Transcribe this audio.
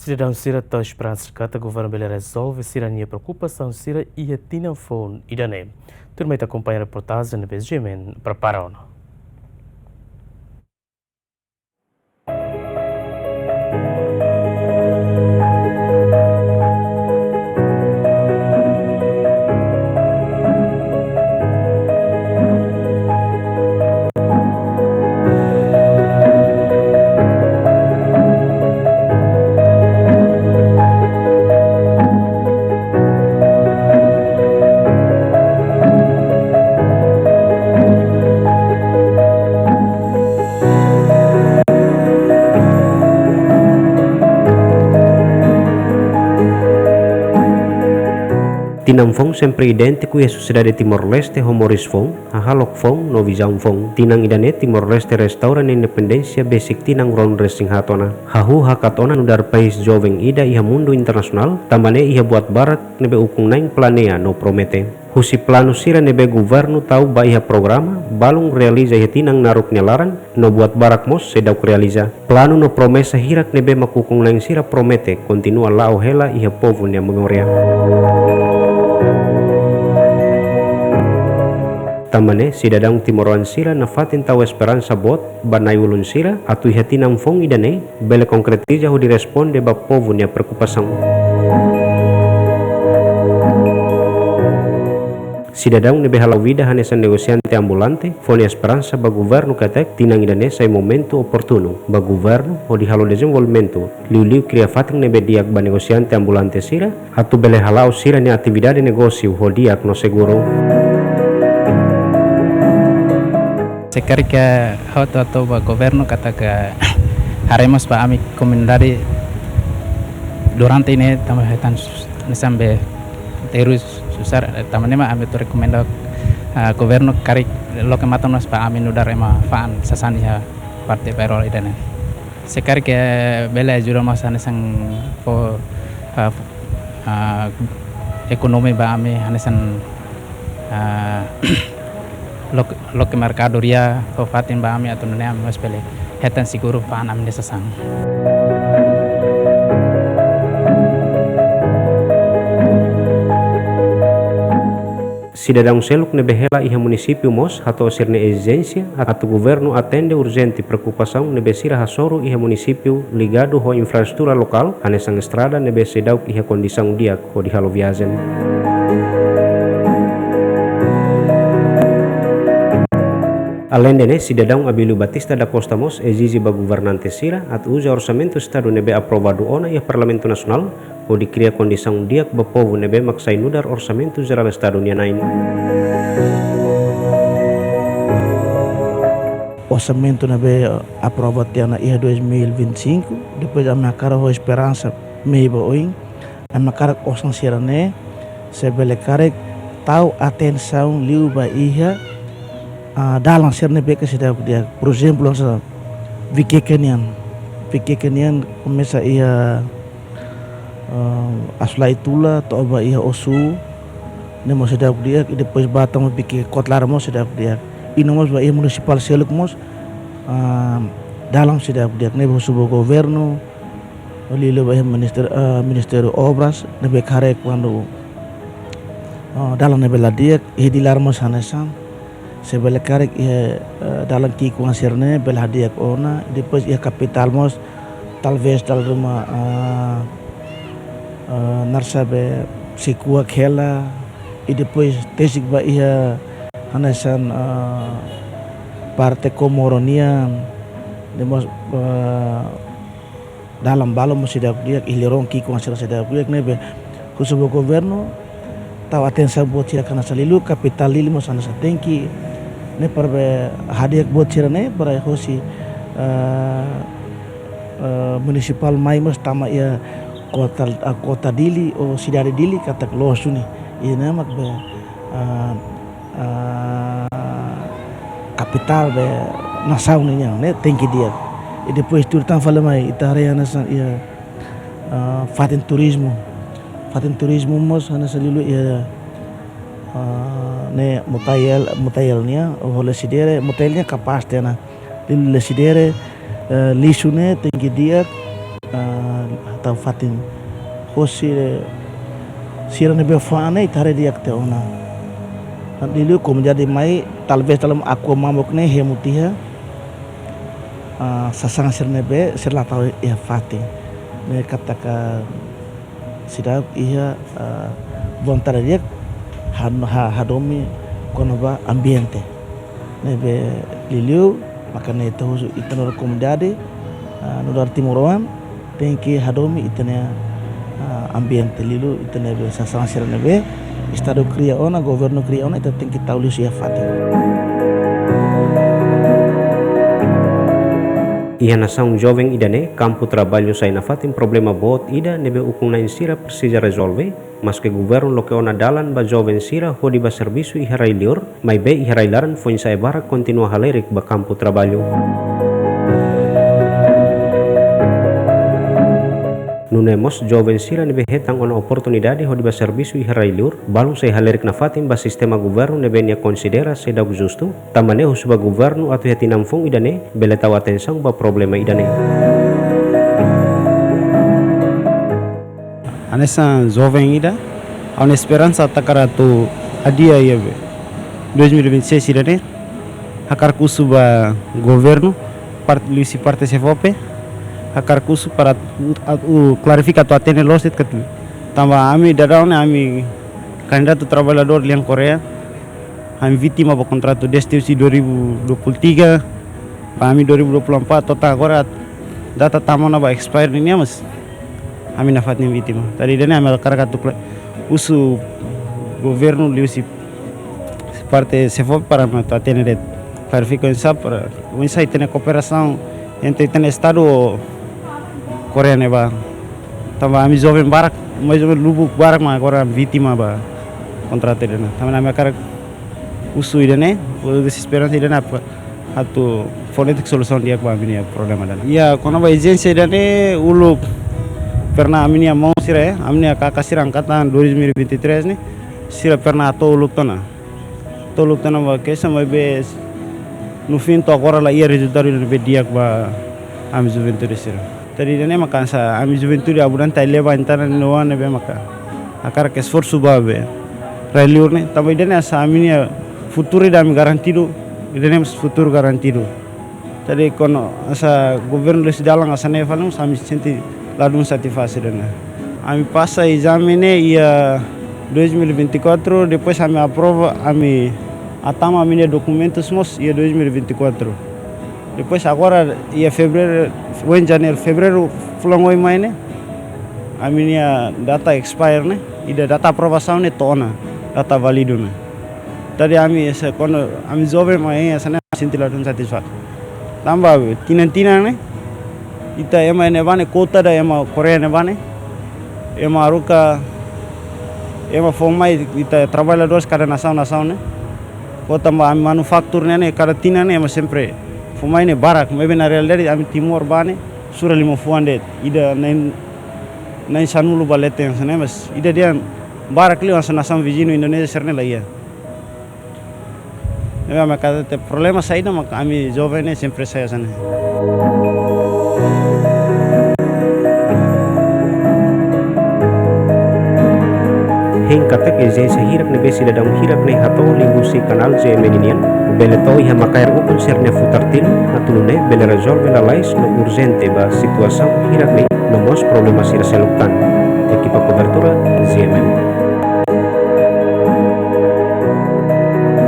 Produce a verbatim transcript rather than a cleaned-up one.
Sidadaun sira tau esperansa katak governu bele rezolve sira-nia preokupasaun sira iha tinan foun ida-ne'e. Tuirmai ita akompaña reportajen ne'ebé GMN prepara ona. Tinan foun sempre idéntiku iha sosiedade Timor-Leste ho moris foun, hahalok foun no vizaun foun. Tinan ida-ne'e Timor-Leste restaura nia independénsia besik tinan ruanulu-resin-haat ona. Hahú hakat ona nu'udar país joven ida iha mundu internasionál, tanba ne'e iha buat barak ne'ebé ukun-na'in planeia no promete. Husi planu sira ne'ebé governu tau ba iha programa, balun realiza iha tinan naruk nia laran, no buat barak mós seidauk realiza. Planu no promesa hirak ne'ebé mak ukun-na'in sira promete kontinua la'o hela iha povu nia memória. Tanba ne'e, sidadaun timoroan sira nafatin tau esperansa boot ba na'i-ulun sira, atu iha tinan foun ida-ne'e bele konkretiza hodi responde ba povu nia preokupasaun. Sidadaun ne'ebé hala'o vida hanesan negosiante ambulante fó nia esperansa ba governu katak tinan ida-ne'e sai momentu oportunu ba governu hodi halo dezenvolvimentu, liuliu kria fatin ne'ebé di'ak ba negosiante ambulante sira, atu bele hala'o sira-nia atividade negósiu ho di'ak no seguru. Se karik ha'u atu hato'o ba governu katak haree mós ba ami komunidade durante ne'e tanba hetan sus-, hanesan be terus susar, eh, tanba ne'e mak ami atu rekomenda, ah, governu karik loke matan mós ba ami nu'udar ema fa'an sasán iha parte payroll ida-ne'e. Se karik bele ajuda mós hanesan fó, ah, ah, ekonomi ba ami hanesan, ah, loke, loke merkadoria fó fatin ba ami atu nune'e ami mós bele hetan seguru fa'an ami-nia sasán. Sidadaun seluk ne'ebé hela iha munisípiu mós hato'o sira-nia ezijénsia atu governu atende urjente preokupasaun ne'ebé sira hasoru iha munisípiu ligadu ho infraestrutura lokál, hanesan estrada ne'ebé seidauk iha kondisaun di'ak hodi halo viajen. Aleinde ne'e, sidadaun Abílio Batista da Costa mós ezije ba governante sira atu uza orsamentu Estadu ne'ebé aprovadu ona iha Parlamentu Nasionál, hodi kria kondisaun di'ak ba povu ne'ebé mak sai nu'udar Orsamentu Jerál Estadu nia na'in. Orsamentu ne'ebé aprova tiha ona iha dois mil e vinte e cinco, depois ami hakarak ho esperansa mehi ba oin, ami hakarak osan sira-ne'e sei bele karik tau atensaun liu ba iha, ah, dalan sira ne'ebé ke seidauk di'ak. Por ezemplu, hanesan Vikeke nian. Vikeke nian komesa iha, ah, Asulai Tula to'o ba iha Osu, ne'e mós seidauk di'ak, i depois ba tama Vikeke Kota Laran mós seidauk di'ak. I no mós ba iha munisipál seluk mós, ah, dalan seidauk di'ak. Ne'ebé husu ba governu, liuliu ba iha minister-, ah, Ministériu Obras, ne'ebé karik kuandu, ah, dalan ne'ebé la di'ak, iha Dili laran mós hanesan. Sei bele karik iha, eh, dalan ki'ikoan sira-ne'e bele hadi'ak ona, depois iha kapitál mós, talvés dala ruma, ah, ah, naran sá be sei kuak hela, i depois tesik ba iha hanesan, ah, parte Comoro nian, ne'e mós, ah, dalan balu mós seidauk di'ak, i loron ki'ikoan sira seidauk di'ak, ne'ebé husu ba governu tau atensaun buat sira hanesan liuliu kapitál Dili mós hanesan tenke, ne'e para be hadi'ak buat sira-ne'e para hosi, eh, eh, munisipál mai mós tama iha kota, ah, kota Dili ou sidade Dili katak loos duni. Ida-ne'e mak be, ah, ah, kapitál be nasaun nian, ne'e tenke di'ak. I depois tuir tan fali mai ita haree hanesan iha, ah, fatin turizmu. Fatin turizmu mós hanesan liuliu iha, ah, ne'e Mutael, Mutael nian, ou Lecidere, Mutael nian kapás tiha ona. Liuliu Lecidere, eh, lixu ne'e tenke di'ak, Ah, tau fatin hosi, eh, sira ne'ebé fa'an ne'e ita haree di'ak tiha ona. Liuliu komunidade mai, talvés dalam Aqua Mamuk ne'e hemu tiha, ah, sasán sira ne'ebé sira la tau iha fatin. Ne'e katak seidauk iha, ah, vontade di'ak han-, ha-, hadomi kona-ba ambiente. Ne'ebé liuliu, maka ne'e ita husu ita nu'udar komunidade, ah, nu'udar timoroan, tenke hadomi ita-nia, ah, ambiente liuliu, ita ne'ebé sasán sira ne'ebé Estadu kria ona, governu kria ona, ita tenke tau liuhusi iha fatin. Iha nasaun joven ida-ne'e, kampu traballu sai nafatin problema boot ida ne'ebé ukun-na'in sira presiza rezolve, maske governu loke ona dalan ba joven sira hodi bá servisu iha rai-liur, maibé iha rai-laran foin-sa'e barak kontinua halerik ba kampu traballu. Nune'e mós joven sira ne'ebé hetan ona oportunidade hodi bá servisu iha rai-liur, balu sei halerik nafatin ba sistema governu ne'ebé nia konsidera seidauk justu, tanba ne'e husu ba governu atu iha tinan foun ida-ne'e bele tau atensaun ba problema ida-ne'e. Hanesan joven ida, ha'u-nia esperansa atu hakarak atu adia iha be dois mil e vinte e seis ida-ne'e, hakarak husu ba governu, part-, liuhusi parte SEFOPE, hakarak husu para atu, atu klarifika atu atende loos de'it katak, tanba ami daudaun ne'e ami kandidatu traballadór lian Koreia, ami vítima ba kontratu desde husi dua ribu dua puluh tiga, ba ami dua ribu dua puluh empat, to'o agora data tama ona ba expire nian, mas ami nafatin vítima. Jadi ida-ne'e ami hakarak atu kla-, husu governu liuhusi parte SEFOPE para atu atende de'it, klarifika oinsá para, oinsá ita-nia kooperasaun entre ita-nia Estadu ho Koreia ne'ebá. Tanba ami joven barak, mais ou menos lubuk barak mak agora vítima ba kontratu ida-ne'e. Tanba ami hakarak husu ida-ne'e, husu esperansa ida-ne'e para atu fó de'it solusaun di'ak ba ami-nia problema ida-ne'e. Ya, kona-ba ezijénsia ida-ne'e uluk pernah ami-nia maun sira, eh, ami-nia kaka sira angkatan dois mil e vinte e três ne'e, sira pernah hato'o uluk tiha ona. Hato'o uluk tiha ona ba keixa, maibé no fim to'o agora la iha rezultadu ida ne'ebé di'ak ba ami juventude sira. Jadi ida-ne'e maka hanesan ami juventude abu-dantai leba entaran no wan ne'ebé maka hakarak esforsu ba be rai-liur ne'e, tanba ida-ne'e hanesan ami-nia futuru ida ami garantidu, ida-ne'e mós futuru garantidu. Jadi kona hanesan governu liuhusi dalan hanesan ne'e fali mós ami sente ladún satisfás ida-ne'e. Ami pasa ezame ne'e iha dois mil e vinte e quatro, depois ami aprova, ami hatama ami-nia dokumentus mós iha dois mil e vinte e quatro. Depois agora iha fevereiru, ohin janeiru, fevereiru fulan oin mai ne'e, ami-nia data expire ne'e, ida data aprovasaun ne'e to'o ona, data válidu ne'e. Jadi ami hanesan kona ami joven mai hanesan ne'e sente ladún satisfás. Tanba tinan-tinan ne'e, ita ema ne'ebá ne'e kota ida ema Koreia ne'ebá ne'e, ema haruka, ema fó mai ita traballadores kada nasaun-nasaun ne'e. Kota ba ami manufaktur ne'e, ne'e kada tinan ne'e ema sempre fó mai ne'e barak, maibé na realidade ami Timor bá ne'e sura lima fuan de'it, ida na'in, na'in sanulu ba leten hanesan ne'e, mas ida dehan barak liu hanesan nasaun viziñu Indonézia sira-ne'e la iha. Ne'ebé ami hakarak hatete problema saida maka ami joven ne'e sempre sai hanesan ne'e. Hein katak ezijénsia hirak ne'ebé sidadaun hirak ne'e hato'o liuhusi kanál G M N nian, bele to'o iha makaer ukun sira-nia futar tilun, atu nune'e bele rezolve lalais no urjente ba situasaun hirak ne'e, no mós problema sira seluk tan. Ekipa kobertura,